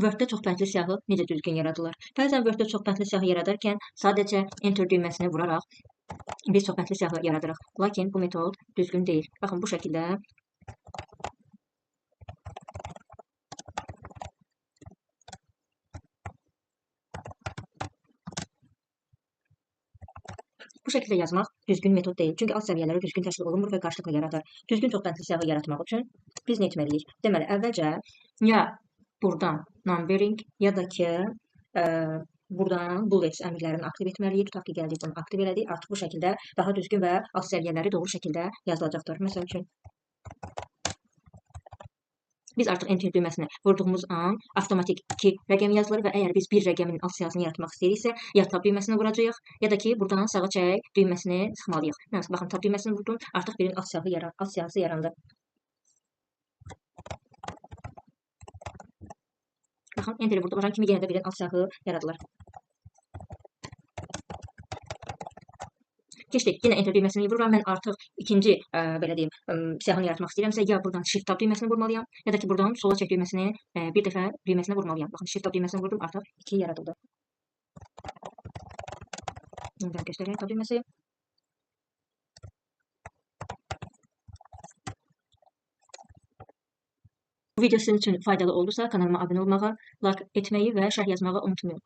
Word-də çoxbətli siyahı necə düzgün yaradılır? Bəzən Word-də çoxbətli siyahı yaradarkən sadəcə Enter düyməsini vuraraq biz çoxbətli siyahı yaradırıq. Lakin bu metod düzgün deyil. Baxın, bu şəkildə yazmaq düzgün metod deyil. Çünki alt səviyyələri düzgün təşkil olunmur və qarşılıqlı yaradır. Düzgün çoxbətli siyahı yaratmaq üçün biz nə etməliyik? Deməli, əvvəlcə ya buradan numbering ya da ki buradan bullets əmrlərini aktiv etməliyik. Tutaq ki, gəldik, bunu aktiv elədik. Artıq bu şəkildə daha düzgün və alt səviyyələri doğru şəkildə yazılacaqdır. Məsəl üçün, biz artıq Enter düyməsini vurduğumuz an avtomatik 2 rəqəm yazılır və əgər biz bir rəqəmin alt siyahısını yaratmaq istəyiriksə, ya tab düyməsini vuracağıq, ya da ki, buradan sağa çək düyməsini sıxmalıyıq. Baxın, tab düyməsini vurdum, artıq birin alt siyahısı yarandı. Baxın, Enter'i vurdum, vuran kimi yenə də birin alt siyahı yaradılır. Keçdik, yenə Enter düyməsini vururam. Mən artıq ikinci, belə deyim, siyahını yaratmaq istəyirəmsə, ya buradan Shift Tab düyməsini vurmalıyam, ya da ki, buradan sola çək düyməsini, bir dəfə düyməsini vurmalıyam. Baxın, Shift Tab düyməsini vurdum, artıq 2 yaradıldı. Yeniden göstərək Tab düyməsi. Bu video sizin üçün faydalı oldusa, kanalıma abunə olmağı, like etməyi və şərh yazmağı unutmayın.